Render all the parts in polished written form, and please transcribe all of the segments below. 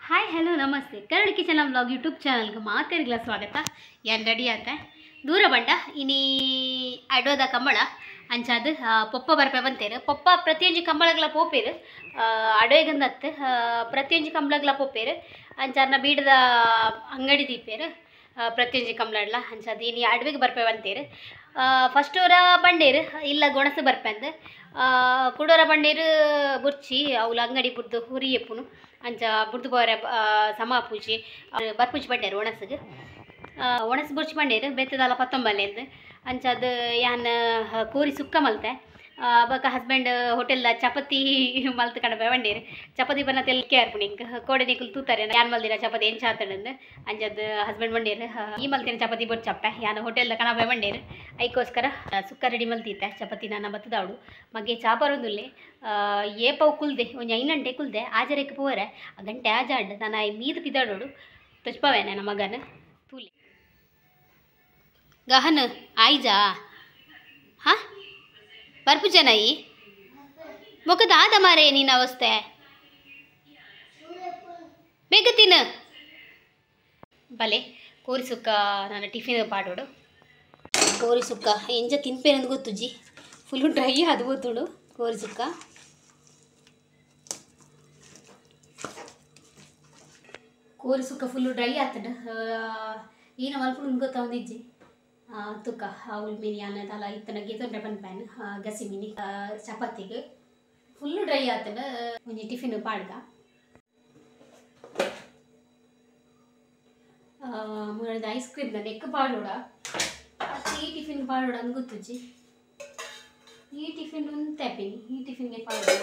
Hi hello namaste curd kitchen vlog YouTube ಚಾನಲ್ಗೆ ಮಾತೆರ್ಗ್ಲ ಸ್ವಾಗತ. ಏನು ರೆಡಿ ಆತ ದೂರ ಬಂಡ ಇನಿ ಅಡೋದ ಕಂಬಳ ಅಂಚಾದ ಪೊಪ್ಪ ಬರ್ಪೆ ಬಂತೇರು. ಪೊಪ್ಪ ಪ್ರತಿಯೊಂಜಿ ಕಂಬಳಗ್ಲ ಪೋಪೇರು ಅಡೋಗಂದತ್ತು ಪ್ರತಿಯೊಂಜಿ ಕಂಬಳಗ್ಲ ಪೋಪೇರು ಅಂಚಾರ್ನ ಬೀಡದ ಅಂಗಡಿ ದೀಪೇರು ಪ್ರತಿಯೊಂಜಿ ಕಂಬಳಡ್ಲ ಅಂಚಾದ ಇನಿ ಅಡವಿಗೆ ಬರ್ಪೆ ಬಂತೇರು. ಫಸ್ಟ್ ಅವರ ಬಂಡೇರು ಇಲ್ಲ ಗೊಣಸು ಬರ್ಪೆಂದು ಕುಡೋರ ಬಂಡೇರು ಬುರ್ಚಿ ಅವ್ಲ ಅಂಗಡಿ ಬುಡ್ದು ಹುರಿ ಎಪ್ಪುನು ಅಂಚ ಬುಡ್ದು ಬೋರೆ ಸಮ ಪೂಜೆ ಬರ್ಪೂಜಿ ಬಂಡೇರು ಒಣಸಿಗೆ ಒಣಸು ಬುರ್ಚಿ ಬಂಡೇರು ಬೆತ್ತದಲ್ಲ ಪತ್ತೊಂಬಲ್ಲೆಂದು ಅಂಚ ಅದು ಯಾನ್ ಕೋರಿ ಸುಕ್ಕ ಮಲ್ತೆ ಬೊಕ ಹಸ್ಬೆಂಡ್ ಹೋಟೆಲ್ದ ಚಪಾತಿ ಮಲ್ತ್ ಕಣಪೆ ಬಂಡೇರು. ಚಪಾತಿ ಬನ್ನ ತೆಲ್ಕೆ ಅರ್ಪುಣಿ ಇಂಕ್ ಕೋಡೆ ನಿಕುಲು ತೂತಾರೆ ಯಾನ್ ಮಲ್ದಿನ ಚಪಾತಿ ಎಂಚ ಆತಂದು ಅಂಚದ ಹಸ್ಬೆಂಡ್ ಬಂಡೇರು ಈ ಮಲ್ತಿನ ಚಪಾತಿ ಬೊಚ್ಚಪ್ಪೆ ಯಾನ್ ಹೋಟೆಲ್ದ ಕಣಪೆ ಬಂಡೇರು. ಐಕೋಸ್ಕರ ಸುಕ್ಕ ರೆಡಿ ಮಲ್ತಿತ್ತೆ ಚಪಾತಿ ನಾನು ಬತ್ತದಾವಡು ಮಗೆ ಚಾಪರೊಂದುಲ್ಲೆ ಏಪವು ಕುಲ್ದೆ ಒಂಜಿ 5 ಗಂಟೆ ಕುಲ್ದೆ ಆಜರೆಕ್ ಪೋರೆ ಆ ಗಂಟೆ ಆಜಾಡ್ ನಾನು ಮೀದು ಪಿದಾಡೋಡು ತೊಚ್ಪವೆ ನನ್ನ ಮಗನ ತೂಲೆ ಗಹನ ಆಯ್ಜಾ ಹಾ ಬರ್ಪುಜನಾಯಿ ಮೊಕದ ಆದ ಮಾರೇ ನೀನು ಅವಸ್ಥೆ ಬೇಗ ತಿನ್ನ ಬಲೆ ಕೋರಿ ಸುಕ್ಕ ನಾನು ಟಿಫಿನ್ ಪಾಡೋಡು. ಕೋರಿ ಸುಕ್ಕ ಎಂಜ ತಿನ್ಪೇನಂದು ಗೊತ್ತುಜ್ಜಿ ಫುಲ್ಲು ಡ್ರೈ ಅದು ಗೊತ್ತುಡು ಕೋರಿ ಸುಕ್ಕ. ಕೋರಿ ಸುಕ್ಕ ಫುಲ್ಲು ಡ್ರೈ ಆತಡು ಈನ ಮಲ್ಪುಂಡು ಗೊತ್ತಾವಂದಿಜ್ಜಿ ತುಕ್ಕ ಅವಳು ಮೀನು ಯಾನ ತಲ ಇತ್ತನ ಗೀತೊಂಡೆ ಪನ್ಪ್ಯಾನ್ ಗಸಿ ಮೀನಿ ಚಪಾತಿಗೆ ಫುಲ್ಲು ಡ್ರೈ ಆತನ ಒಂಜಿ ಟಿಫಿನ್ ಪಾಡ್ದ. ಮುರಳಿದ ಐಸ್ ಕ್ರೀಮ್ ನೆಕ್ ಪಾಡೋಡ ಈ ಟಿಫಿನ್ ಪಾಡೋಡ ಅಂದ್ ಗೊತ್ತುಜ್ಜಿ ಈ ಟಿಫಿನ್ ಉಂತೆಪಿನಿ ಈ ಟಿಫಿನ್ಗೆ ಪಾಡೋಡ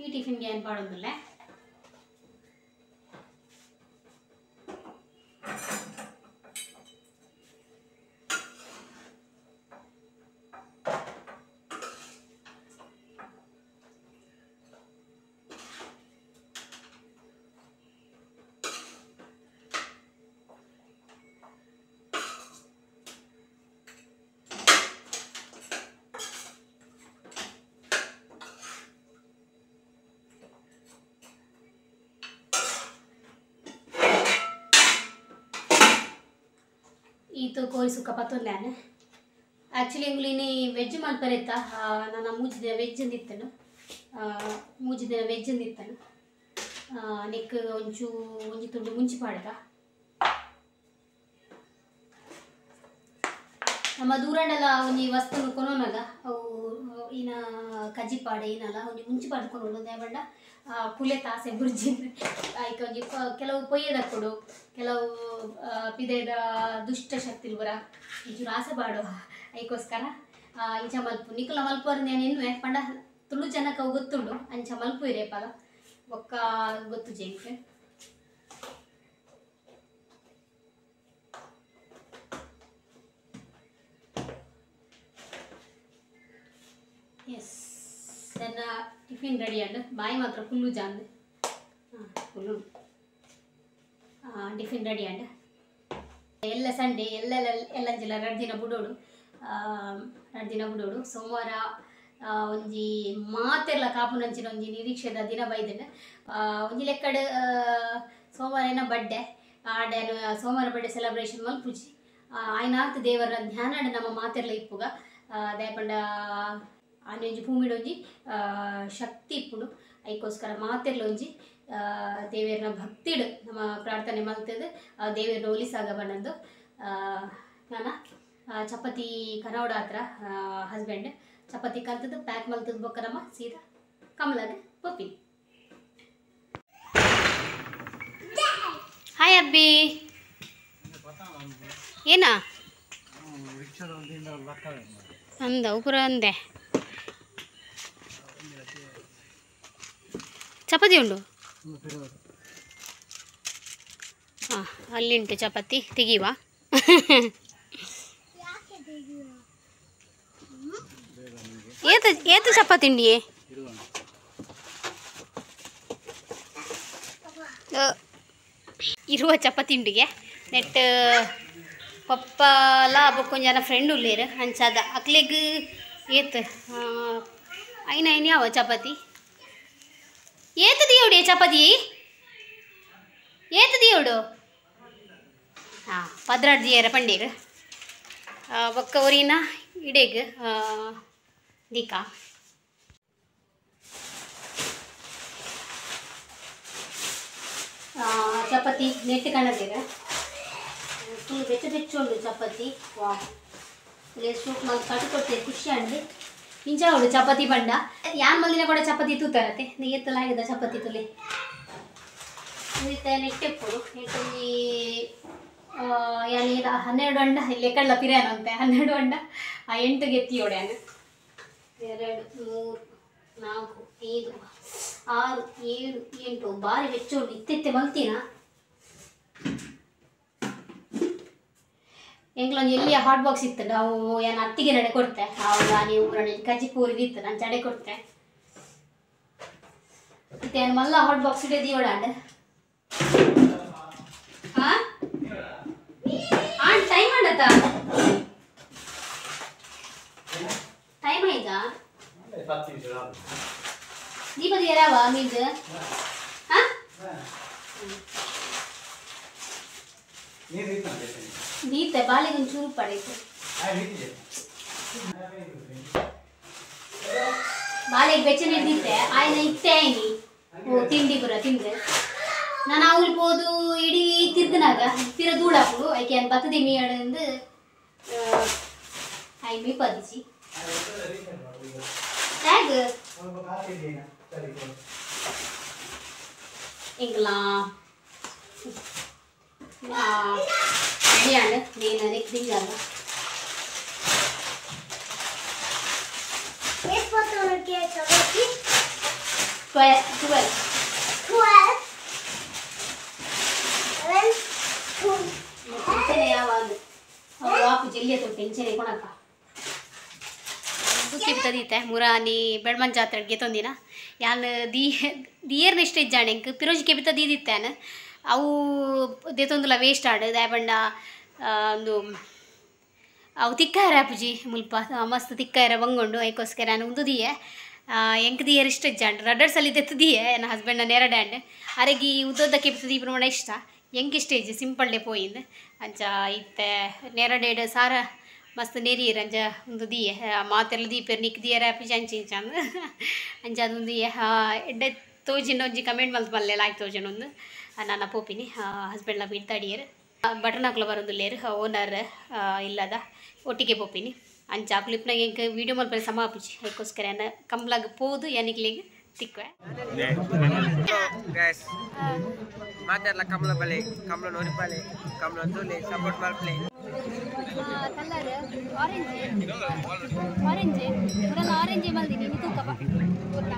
ಈ ಟಿಫಿನ್ಗೆ ಏನು ಪಾಡೋದಿಲ್ಲ. ಈತು ಕೋರಿ ಸುಕ್ಕ ಪತ್ತೊಂದಾನೆ ಆ್ಯಕ್ಚುಲಿ ಇಂಗ್ಲಿನಿ ವೆಜ್ ಮಲ್ಪರೆತ್ತ ನಾನು ಮೂಜಿ ದಿನ ವೆಜ್ ಅಂದಿತ್ತನು ಮೂಜಿ ದಿನ ವೆಜ್ ಅಂದಿತ್ತನು ನೆಕ್ ಒಂಚೂ ಒಂಜಿ ತುಂಡು ಮುಂಚಿ ಪಾಡ್ದ. ನಮ್ಮ ದೂರಂಡಲ ಒಂಜಿ ವಸ್ತುನು ಕೊನೋನಗ ಅವು ಇನ್ನ ಕಜ್ಜಿಪಾಡೆ ಏನಲ್ಲ ಒಂಜಿ ಮುಂಚಿ ಪಾಡ್ ಕೊನೋಡು ದೇಬಂಡ ಕುಲೆ ತಾಸೆ ಬುರ್ಜಿ ಐಕ ಒಂಜಿ ಕೆಲವು ಪೊಯ್ಯದ ಕೊಡು ಕೆಲವು ಪಿದೆದ ದುಷ್ಟ ಶಕ್ತಿಲು ಬರ ಒಂಚೂರು ಆಸೆ ಪಾಡು ಐಕೋಸ್ಕರ ಇಂಚ ಮಲ್ಪು ನಿಕುಲ ಮಲ್ಪು ನಾನು ಎನ್ನುವೆ ಪಂಡ ತುಳು ಜನಕ್ಕೆ ಅವು ಗೊತ್ತುಂಡು ಅಂಚ ಮಲ್ಪು ಇರೇಪಲ ಒಕ್ಕ ಗೊತ್ತು ಜೇಂಕ್. ಎಸ್ ನನ್ನ ಟಿಫಿನ್ ರೆಡಿ ಅಂಡ್ ಬಾಯಿ ಮಾತ್ರ ಫುಲ್ಲು ಜಾಂದು ಫುಲ್ಲು ಟಿಫಿನ್ ರೆಡಿ ಅಂಡ್ ಎಲ್ಲ ಸಂಡೇ ಎಲ್ಲ ಎಲ್ಲಂಜಿಲ್ಲ 2 ದಿನ ಬುಡೋಡು 2 ದಿನ ಬುಡೋಡು ಸೋಮವಾರ ಒಂಜಿ ಮಾತೆಲ್ಲ ಕಾಪುನಂಚಿನ ಒಂಜಿ ನಿರೀಕ್ಷೆದ ದಿನ ಬೈದನ ಒಂಜಿ ಲೆಕ್ಕಡ್ ಸೋಮವಾರ ಏನ ಬಡ್ಡೆ ಆಡೆ ಸೋಮವಾರ ಬಡ್ಡೆ ಸೆಲೆಬ್ರೇಷನ್ ಮಲ್ಪುಜಿ ಆಯ್ನಾತ್ ದೇವರ ಧ್ಯಾನ ನಮ್ಮ ಮಾತೆಲ್ಲ ಇಪ್ಪುಗ ದಯಪಂಡ ಆನೆ ಒಂಜಿ ಭೂಮಿಡೊಂಜಿ ಶಕ್ತಿ ಇಪ್ಪುಂಡು ಐಕೋಸ್ಕರ ಮಾತೆರ್ಲ ಒಂಜಿ ದೇವೇರ್ನ ಭಕ್ತಿಡು ನಮ್ಮ ಪ್ರಾರ್ಥನೆ ಮಲ್ತದ ದೇವೇರ್ನ ಒಲಿಸಾಗ ಬಣ್ಣದ್ದು. ನಾನು ಚಪಾತಿ ಕನೋಡ ಹತ್ರ ಹಸ್ಬೆಂಡ್ ಚಪಾತಿ ಕಲ್ತದ್ದು ಪ್ಯಾಕ್ ಮಲ್ತದ ಬೊಕ್ಕ ನಮ್ಮ ಸೀದಾ ಕಮಲಾಗ ಪಪ್ಪಿ. ಹಾಯ್ ಅಬ್ಬಿ ಏನಾ ಅಂದ ಉಪುರ ಅಂದೆ ಚಪಾತಿ ಉಂಡು ಹಾಂ ಅಲ್ಲಿಂಟು ಚಪಾತಿ ತೆಗೀವಾ ಏತ ಏತ ಚಪಾತಿ ಉಂಡಿಯೇ ಇರುವ ಚಪಾತಿ ಉಂಡಿಗೆ ನೆಟ್ ಪಪ್ಪಲ ಬೊಕ್ಕೊಂಜನ ಜನ ಫ್ರೆಂಡ್ ಉಳ್ಳೇರು ಅಂಚಾದ ಅಕ್ಲೆಗ್ ಏತ್ ಐನ ಐನ ಯಾವ ಚಪಾತಿ ಏತ ದಿಯೋಡಿ ಚಪಾತಿ. ಏತು ದಿಯೋಡು ಹಾಂ 12 ದಿಯರ ಪಂಡೀರು ಬೊಕ್ಕ ಒರಿನ ಇಡೆಗ್ ದೀಕ ಚಪಾತಿ ನೆಟ್ ಕಾಣದಿರ ಫುಲ್ ಬೆಚ್ಚ ಬೆಚ್ಚ ಉಂಡು ಚಪಾತಿ ವಾ ಸೂಪ್ ಮಲ್ ಕಟ್ಟು ಕೊಡ್ತೇವೆ ಖುಷಿ ಅಂಡು ಇಂಚ ಉಂಡು ಚಪಾತಿ ಬಂಡ ಯಾನ್ ಮಲ್ದಿನ ಕೂಡ ಚಪಾತಿ ತೂತಾರತೆ ಎತ್ತಲ ಆಗಿದೆ ಚಪಾತಿ ತುಲೆ ನೆಟ್ಟೆಪ್ಪುಡು ನೆಟ್ಟೊಂಜಿ ಯಾನ್ 12 ಅಂಡ ಇಲ್ಲಿ ಕಳ್ಳ ಪಿರಾನಂತೆ 12 ಅಂಡ ಆ 8 ಗೆತ್ತಿಯೋಡ್ಯಾನ 2 3 4 5 6 7 8 ಬಾರಿ ಬೆಚ್ಚ ಉಂಡು ಇತ್ತಿತ್ತೆ ಮಲ್ತಿನ ಎಂಗ್ಲೊಂದು ಎಲ್ಲಿಯ ಹಾಟ್ ಬಾಕ್ಸ್ ಇತ್ತು ನಾವು ಏನು ಅತ್ತಿಗೆ ನಡೆ ಕೊಡ್ತೆ ಹೌದಾ ನೀವು ಕಜ್ಜಿ ಪೂರಿ ಇತ್ತು ನಾನು ಚಡೆ ಕೊಡ್ತೆ ಮತ್ತೆ ಮಲ್ಲ ಹಾಟ್ ಬಾಕ್ಸ್ ಇಡೀ ಓಡಾಂಡ್ ಹಾಂ ಆಂಡ್ ಟೈಮ್ ಆಡತ್ತ ಟೈಮ್ ಆಯ್ತಾ ದೀಪದ ಯಾರವ ಮೀಜ್ ಹಾಂ ದೀತೆ ಬಾಲಿಗೆ ಒಂಚೂರು ಪಡೈತೆ ಬಾಲಿಗೆ ಬೆಚ್ಚನೆ ದೀತೆ ಆಯ್ನ ಇತ್ತೆ ಆಯ್ನಿ ಓ ತಿಂಡಿ ಬರ ತಿಂದೆ ನಾನು ಅವ್ಲು ಪೋದು ಇಡೀ ತಿರ್ಗನಾಗ ಪಿರ ದೂಡಾಪುಡು ಐಕೆ ಅನ್ ಬತ್ತದಿ ಮೀಯಡಂದು I me ಪದಿಚಿ tag ಎಂಗ್ಲಾ ರೆಡಿയാണ് ನೀನು ದಿಂಗಲ್ಲ ಟೆನ್ಷನ್ ಯಾವಾಗ ವಾಪು ಜಲ್ಲಿ ಟೆನ್ಷನ್ ಕೊಣಕ್ಕ ತದೀತೆ ಮುರಾನಿ ಬೆಳ್ಮನ್ ಜಾತ್ರೆಗೆ ತೊಂದಿನ ಯಾನ್ ದಿಯರ್ನ ಇಷ್ಟ ಇಜ್ಜಾಣೆ ಎಂಕ್ ಪಿರೋಜಿ ಕೆಬಿತ ದೀದಿತ್ತಾನ ಅವು ದೇತೊಂದುಲ ವೇಸ್ಟ್ ಆಡು ದಾಯಬಂಡ ಒಂದು ಅವು ತಿಕ್ಕಾಯರ ಆಪುಜಿ ಮುಲ್ಪ ಮಸ್ತ್ ತಿಕ್ಕಾಯರ ಬಂಗೊಂಡು ಐಕೋಸ್ಕರ ನಾನು ಉಂದು ದಿಯೆ ಎಂಕ್ ದಿಯರ್ ಇಷ್ಟ ಇಜ್ಜಾಂಡ್ ರಡ್ಡರ್ ಸಲ ದೆತ್ತು ದಿಯೆ ನನ್ನ ಹಸ್ಬೆಂಡ್ ನಾನು ಎರಡಾಂಡ್ ಅರೆಗಿ ಉದ್ದೋದ ಕೆಪಿತ ದೀಪ ನೋಡ ಇಷ್ಟ ಎಂಕ್ ಇಷ್ಟ ಇಜ್ಜಿ ಸಿಂಪಲ್ಡೆ ಪೋಯಿಂದ್ ಅಂಚ ಇತ್ತೆ ನೆರಡೇಡ್ ಸಾರ ಮಸ್ತ್ ನೆರಿಯರ್ ಅಂಚ ಒಂದು ದಿಯೆ ಮಾತೆಲ್ಲ ದೀಪೆರ್ ನಿಕ್ ದಿಯರ ಆಪುಜಿ ಅಂಚ ಇಂಚ ಅಂಚ ಅದೊಂದು ದಿಯೆ ಎಡ್ಡೆ ತೋಜಿನ ಒಂಜಿ ಕಮೆಂಟ್ ಮಲ್ತ್ ಮಲ್ಲೆ ಲಾಯ್ಕ್ ತೋಜಿನ ಒಂದು ನನ್ನ ಪೋಪಿನಿ ಹಸ್ಬೆಂಡ್ಲ ಬಿಡ್ತಾಡಿಯರು ಬಟನ್ ಹಾಕ್ಲ ಬರೋದಿಲ್ಲೇರು ಓನರ್ ಇಲ್ಲದ ಒಟ್ಟಿಗೆ ಪೋಪಿನಿ ಅಂಚ ಕ್ಲಿಪ್ನಾಗ ಎಂಕ್ ವೀಡಿಯೋ ಮಲ್ಪರೆ ಸಮ ಆಪುಜಿ ಅದಕ್ಕೋಸ್ಕರ ಯಾನ ಕಂಬ್ಲಾಗ ಪೋದು ಯಾನಿಕ್ಲಿಗೆ ತಿಕ್ವೆ ಗೈಸ್ ಮಾತಾಡಲ ಕಮಲ ಬಲೆ ಕಮಲ ನೋರಿಪಾಲೆ ಕಮಲ ತೋಲೆ ಸಪೋರ್ಟ್ ಮಲ್ಪಲೆ ಕಲರ್ ಆರೆಂಜ್ ಆರೆಂಜ್ ಪೂರ ಆರೆಂಜ್ ಮಲ್ದಿನಿ ತೂಕಪ್ಪ ಪೂರ್ಣ